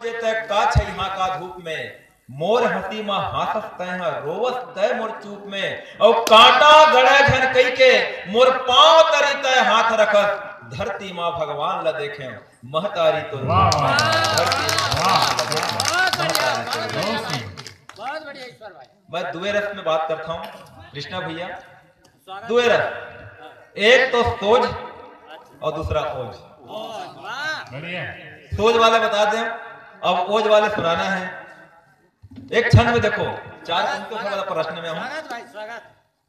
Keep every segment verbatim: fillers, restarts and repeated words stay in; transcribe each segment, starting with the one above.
जे तय का छै इहाँ का धूप में, मोर हँसी म हाँसस तय ह, रोवस तय मोर चूप में। अउ काँटा गड़े झन कहिके, मोर पाँव तरी तय हाथ रखस। धरती म भगवान ल देखेंव, महतारी तोर वाह, वाह। धरती म भगवान ल देखेंव, महतारी तोर बहुत बढ़िया ईश्वर भाई। मैं दुए रस में बात करता हूँ कृष्णा भैया, दुए रस, एक तो सोज और दूसरा ओज। बढ़िया। सोज वाले बता दें, अब ओज वाले सुनाना है। एक छंद में देखो, चार पंक्तियों से वाला प्रश्न में हूँ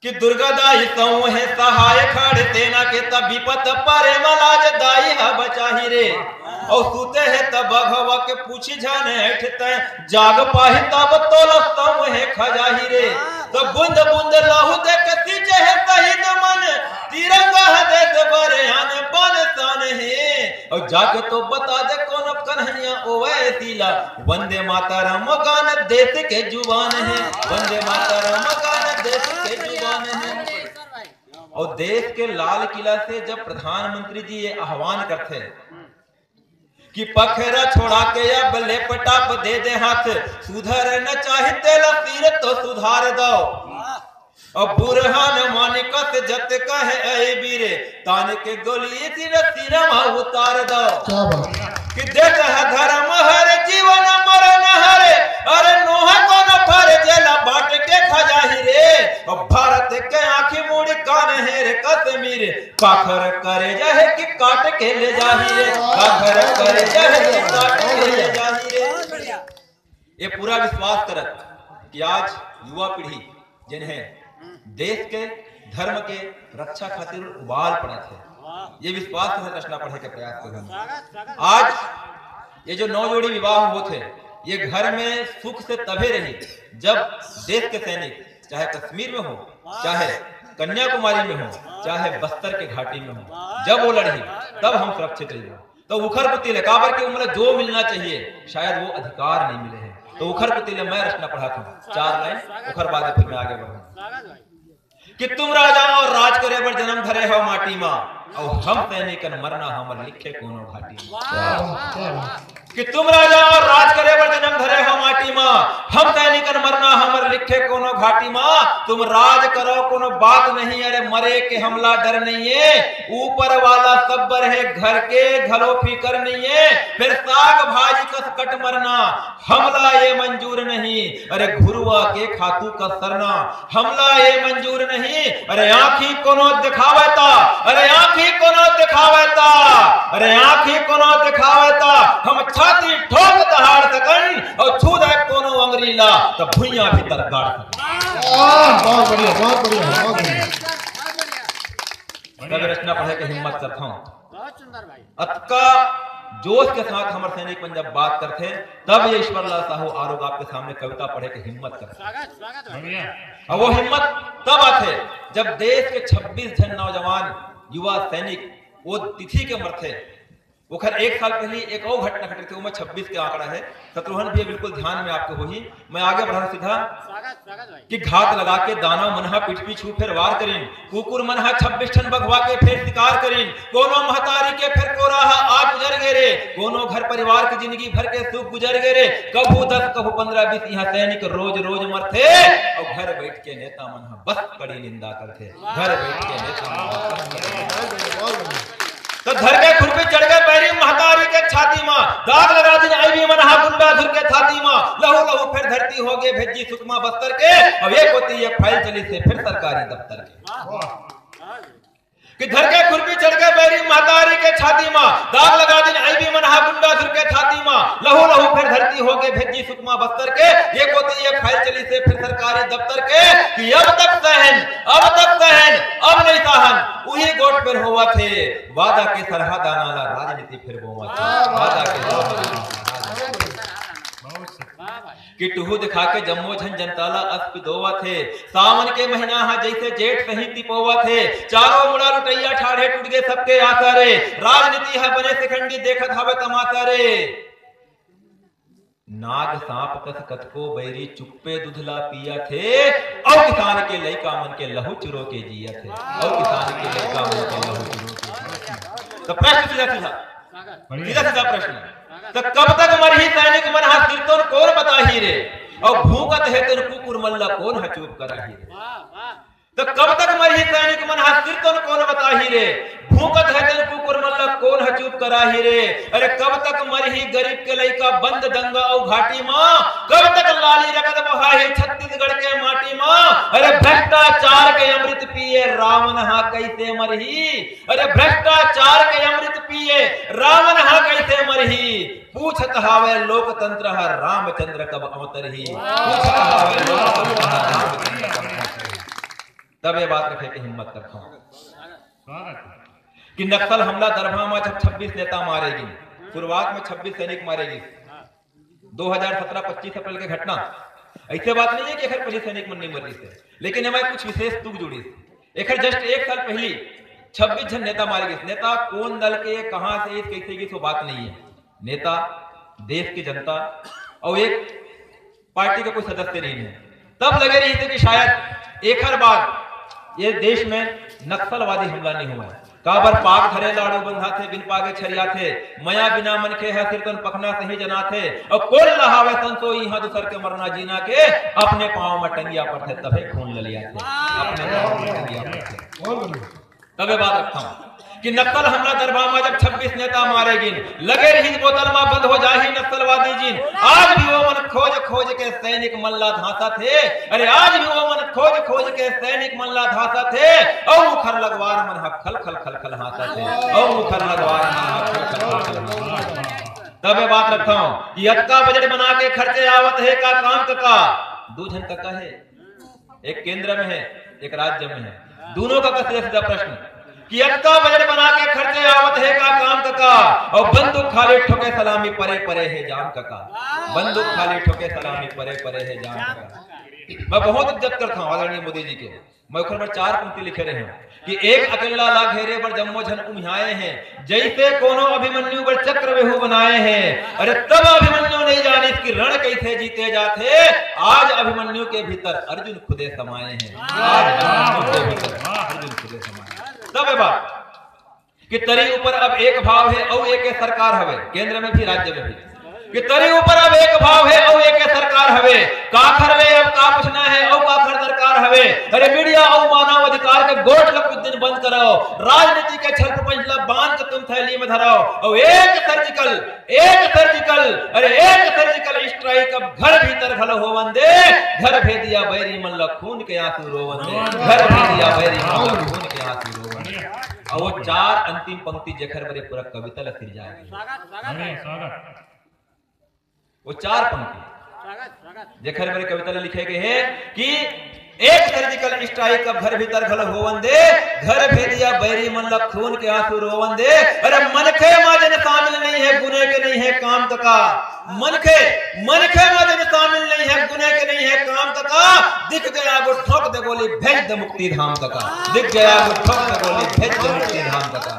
कि दुर्गा दाई सौ है सहाय खड़े सेना के, तब विपत परे म लाज दाई ह बचाही रे। और सूते है तब भगवा के पूछी जाने ऐठ तय, जाग पाही तब तोला सौ है खजाही रे। तो बूंद बूंद लहू दे के सींचे है शहीद मन, तिरंगा ह देश बर आन बान शान हे। और जाके तो बता दे कोनो कन्हैया ओवैसी ला, वंदे मातरम गान देश के जुबान हे, वंदे मातरम गान देश के जुबान हे। और देश के लाल किला से जब प्रधानमंत्री जी ये आह्वान करते कि पखरा छोड़ा के अब लैपटॉप दे दे हाथ, सुधर न चाही तेला सिर तो सुधार दो। अब बुरहान मानिक से जत कहे ऐ बीरे, तान के गोली सिर सिर में उतार दो। क्या बात। कि देश है धर्म हर जीवन मरण हर, अरे नोह कौन फर्ज ला बांट के खजाही रे। अब भारत के आँखी मुड़ी कान हेर कश्मीर, काखर करे जाहे कि काट के ले जाही रे, काखर करे जाहे कि काट के ले जाही रे। ये पूरा विश्वास करत कि आज युवा पीढ़ी जिन्हें देश के धर्म के रक्षा खातिर उबाल पड़त है, ये विश्वास के साथ रचना पढ़े के प्रयास करूंगा। आज ये जो नौ जोड़ी विवाह होत है, ये घर में सुख से तभे रही जब देश के सैनिक चाहे कश्मीर में हो, चाहे कन्याकुमारी में हो, चाहे बस्तर के घाटी में हो, जब वो लड़ही तब हम सुरक्षित रहिबो। तो उखर पुती ले, काबर कि उमला जो मिलना चाहिए शायद वो अधिकार नहीं मिले है। तो उखर पुती ले मैं रचना पढ़ात हूँ, चार लाइन, उखर बाद फिर मैं आगे बढ़ूँ। कि तुम राजा और राज करे बर जन्म धरे हो माटी मा, और हम सैनिकन मरना हमर लिखे कोनो घाटी मा। कि तुम राजा और राज करे बर जन्म धरे हो माटी मा, हम सैनिकन मरना हमर लिखे कोनो घाटी मा। तुम राज करो कोनो बात नहीं, अरे मरे के हमला डर नहीं है। ऊपर वाला सब्बर है, घर के घलो फिकर नहीं है। फिर साग भाजी कस कट मरना, हमला ये मंजूर नहीं। अरे घुरुवा के खातू कस सरना, हमला ये मंजूर नहीं। अरे आँखी कोनो दिखावे ता, अरे आँखी कोनो दिखावे ता, अरे आँखी कोनो दिखावे ता, हम छाती ठोक दहाड़ सकन और छू दे कोनो अंगरी ला, तो भुइयां भीतर गाड़ सकन। वाह, बहुत बढ़िया, बहुत बढ़िया, बहुत बढ़िया। कवि रचना पढ़े के हिम्मत करता हूँ। बहुत सुंदर भाई। अतका जोश के साथ हमर सैनिक मन जब बात करथे, तब ये ईश्वर लाल साहू आरोग आपके सामने कविता पढ़े के हिम्मत करथे। स्वागत, स्वागत भाई। बढ़िया। और वो हिम्मत तब आथे, जब देश के छब्बीस झन नौजवान युवा सैनिक वो तिथि के मरथे। ओखर एक साल पहले एक और घटना घटित, ओमा छब्बीस के आंकड़ा है, शत्रुघ्न भी बिल्कुल ध्यान में आपके होही। मैं आगे बढ़ा सीधा। स्वागत, स्वागत भाई। कि घात लगा के दानव मन ह पीठ पीछू फेर वार करिन, कुकुर मन ह छब्बीस ठन बघवा के फेर शिकार करिन, कोनो महतारी के फेर कोरा ह आज गुजर गे रे, कोनो घर परिवार के जिंदगी भर के सुख गुजर गे रे। कभू दस, कभू पंद्रह, बीस, यहाँ सैनिक रोज रोज मरथे, और घर बैठ के नेता मन ह बस कड़ी निंदा करथे। घर बैठ के नेता मन ह बस कड़ी निंदा करथे। तो धर के खुरपी चढ़ के बैरी महतारी के छाती मा, दाग लगा दिन आईबी मन हा गुंडा धुर के छाती मा, लहू लहू फेर धरती हो गे भेजी सुकमा बस्तर के। अब ये कोती ये फाइल चली से फेर सरकारी दफ्तर के। कि धर के खुरपी चढ़ के बैरी महतारी के छाती मा, दाग लगा दिन आईबी मन हा गुंडा धुर के छाती मा, लहू लहू फेर धरती हो गे भेजी सुकमा बस्तर के। ये कोती ये फाइल चली से फेर सरकारी दफ्तर के, कि अब तक सहन, अब तक सहन, अब नहीं सहन, उही गोठ फेर होवत हे। वादा के सरहा दाना ला राजनीति फेर बोवत हे। वादा के सरहा दाना ला राजनीति। कि टुहू दिखा के जम्मो झन जनता ला अस पिदोवत हे। सावन के महीना हा जैसे जेठ सही तिपोवत हे। चारों मुड़ा लुटैया ठाढ़े टूट गे सबके आशा रे। राजनीति हा बने शिखंडी देखत हवे तमाशा रे। नाग सांप कस कतको बैरी चुप्पे दूध ला पियत हे। अउ किसान के लइका मन के लहू चुरो के जियत हे। अउ किसान के लइका मन के लहू चुरो के जियत हे। तो प्रश्न सीधा सीधा, बढ़िया। सीधा सीधा प्रश्न। त कब तक मरही सैनिक मन हा सिरतोन कोन बताही रे? अउ भूंकत हे तेन कुकुर मन ला कोन ह चुप कराही रे? त कब तक मरही सैनिक मन हा सिरतोन कोन बताही रे? भूंकत हे तेन कुकुर मन ला कोन ह चुप कराही रे? अरे कब तक मरही गरीब के लइका बंद दंगा अउ घाटी मा? कब तक लाली रकत बहाही छत्तीसगढ़ के माटी मा? अरे भ्रष्टाचार के अमृत पिए रावण हा कइसे मरही? अरे भ्रष्टाचार के अमृत पिए रावण हा कइसे मरही? पूछत हावय लोकतंत्र ह रामचंद्र कब अवतरही? पूछत हावय लोकतंत्र ह रामचंद्र कब अवतरही? तब ये बात रखे के हिम्मत करथंव कि नक्सल हमला दरभंगा में जब छब्बीस नेता मारे गिन, शुरुआत में छब्बीस सैनिक मारे गिन, दो हज़ार सत्रह पच्चीस अप्रैल के घटना। ऐसे बात नहीं है कि एखर पहले सैनिक मन नहीं मर रहिस हे, लेकिन एमा कुछ विशेष तुक जुड़िस। एखर just एक साल पहली छब्बीस झन नेता मारे गिस। नेता कोन दल के, कहां से, कैसे गिस, वो बात नहीं है। नेता, देश की जनता अउ एक पार्टी के कोई सदस्य नहीं है। तब लगे रहिस हे कि शायद एखर बाद ये देश में नक्सलवादी हमला नहीं होवय। काबर पाग धरे लाड़ू बंधाथे, बिन पागे छरियाथे। मया बिना मनखे ह सिरतोन पखना सही जनाथे। अउ कोन लहावे संसो इहां दूसर के मरना जीना के, अपने पांव म टंगिया पड़थे तभे खून ललियाथे। अपने पांव म टंगिया पड़थे। तबे बात रखथंव कि नक्सल हमला दरभंगा म जब छब्बीस नेता मारे गिन, लगे रहिस बोतल म बंद हो जाही नक्सलवादी जिन। आज भी वो मन खोज खोज के सैनिक मन ला धांसत हे। अरे आज भी वो मन खोज खोज के सैनिक मन ला धांसत हे। अउ उखर लगवार मन ह खल खल खल खल हांसत हे। अउ उखर लगवार मन ह खल खल खल खल हांसत हे। तबे बात रखथंव कि अतका बजट बना के खर्चे आवत हे का काम कका? दू झन कका हे, एक केंद्र में है, एक राज्य में है। दोनों का सीधा सीधा प्रश्न कि अतका बजट बना के खर्चे आवत हे का काम कका? अउ बंदूक खाली ठोके सलामी परे परे हे जाम कका। बंदूक खाली ठोके सलामी परे परे हे जाम कका। मैं बहुत इज्जत करथंव आदरणीय मोदी जी के। मैं ओखर बर चार पंक्ति लिखे रहेंव कि एक अकेल्ला ला घेरे बर जम्मो झन उम्हियाए हें, जइसे कोनो अभिमन्यु बर चक्रव्यूह बनाए हें। अरे तब अभिमन्यु नहीं जानिस कि रण कइसे जीते जाथे। आज अभिमन्यु के भीतर अर्जुन खुदे समाए हें। आज अभिमन्यु के भीतर अर्जुन खुदे समाए हें। तब ये बात कि तरी ऊपर अब एक भाव हे अउ एक सरकार हवे, केंद्र में भी, राज्य में भी। कि तरी ऊपर अब एक भाव हे अउ एक सरकार हवे। काखर ले अब का पूछना हे अउ काखर दरकार हवे। अरे मीडिया अउ मानव अधिकार के गोठ ल कुछ दिन बंद करव। राजनीति के छल प्रपंच ल बांध के तुम थैली में धरव। अउ एक सर्जिकल, एक सर्जिकल, अरे एक सर्जिकल स्ट्राइक अब घर भीतर घलो होवन दे। घर भेदिया बैरी मन ल खून के आंसू रोवन दे। घर भेदिया बैरी मन ल खून के आंसू रोवन दे। अउ वो चार अंतिम पंक्ति जेखर बर ये पूरा कविता ल सिरजाय गे। स्वागत, स्वागत बढ़िया, है। स्वागत। वो चार पंक्ति स्वागत, स्वागत। जेखर बर ये कविता ल लिखे गे हे कि एक सर्जिकल स्ट्राइक अब घर भीतर घलो होवन दे, घर भेदिया बैरी मन ल खून के आंसू रोवन दे। अरे मनखे मा जेन सामिल नहीं हे, गुने के नहीं हे काम कका। मनखे, मनखे मा जेन सामिल नहीं हे, गुने के नहीं हे काम कका। दिख गया वो ठोक दे गोली, भेज दे मुक्ति धाम कका। दिख गया वो ठोक दे गोली, भेज दे मुक्ति धाम कका।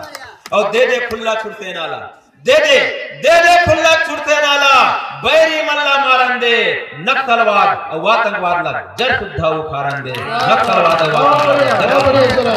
अउ दे दे खुल्ला छुरसेना ला, दे दे, दे दे खुल्ला छुरसेना ला, बैरी मन ला मारन दे, नक्सलवाद अउ आतंकवाद ला जड़ सुद्धा उखाड़न दे, नक्सलवाद अउ आतंकवाद ला जड़ सुद्धा